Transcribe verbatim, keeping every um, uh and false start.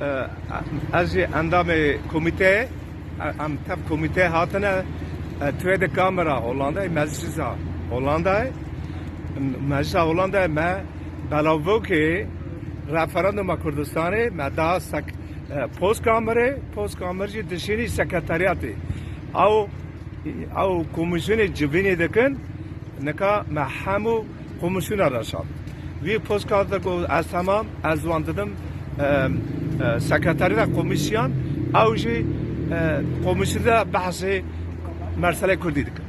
E, ez jî endamê komîteyê, e, em tev komîteyê hatine, e, Tweede Kamer a Hollandayê, Meclisa Hollandayê. Meclisa Hollandayê me belavokê referanduma Kurdistanê me da sek-, e, Postkamerê, Postkamer jî dişînî sekreteriyatê. Ew, ew komîsyonê civînê dikin, nika me hemû komîsyona reşand. Vî Postkamer ku ez temam, ez wan didim, e, e, sekreteriyata komîsyon, ew jî, e, komîsyonda behsê meselê Kurdî dikin.